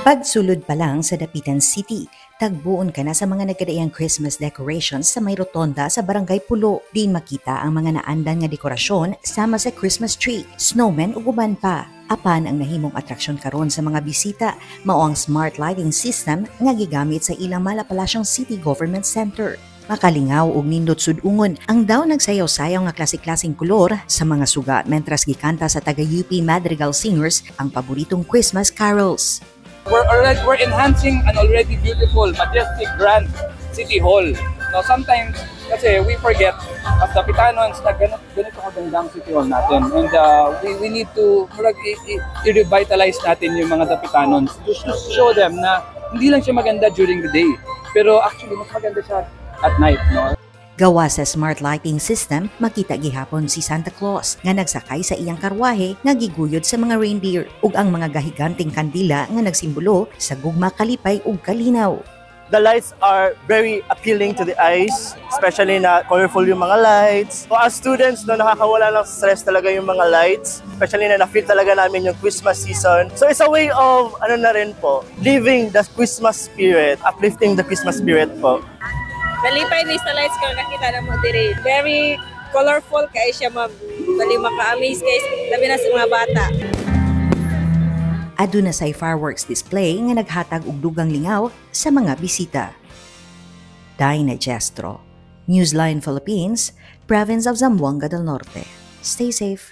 Pagsulod pa lang sa Dapitan City, tagbuon ka na sa mga nagkadaiyang Christmas decorations sa may rotonda sa Barangay Pulo. Diin makita ang mga naandan nga dekorasyon sama sa Christmas tree, snowman ug uban pa. Apan ang nahimong atraksyon karon sa mga bisita mao ang smart lighting system nga gigamit sa ilang Malapalasyong City Government Center. Makalingaw ug nindot sud-ungon ang daw nagsayaw-sayaw nga klase-klaseng kolor sa mga suga mentras gikanta sa taga UP Madrigal Singers ang paboritong Christmas carols. We're enhancing an already beautiful, majestic, grand city hall. No, sometimes kasi we forget as Dapitanons na ganito kaganda ang city hall natin. And we need to murag i-revitalize natin yung mga Dapitanons just to show them na hindi lang siya maganda during the day, pero actually mas maganda siya at night, no? Gawa sa smart lighting system, makita gihapon si Santa Claus nga nagsakay sa iyang karwahe nga giguyod sa mga reindeer ug ang mga gahiganteng kandila nga nagsimbolo sa gugma, kalipay ug kalinaw. The lights are very appealing to the eyes, especially na colorful yung mga lights. So as students, no, nakakawala ng stress talaga yung mga lights, especially na na-feel talaga namin yung Christmas season. So it's a way of, ano na rin po, living the Christmas spirit, uplifting the Christmas spirit po. Nalipay ni sa lights kung nakita namo diri. Very colorful kay siya, ma'am. Bali maka-amaze kay labi na sa mga bata. Aduna say fireworks display nga naghatag og dugang lingaw sa mga bisita. Dinah Gestro, Newsline Philippines, Province of Zamboanga del Norte. Stay safe.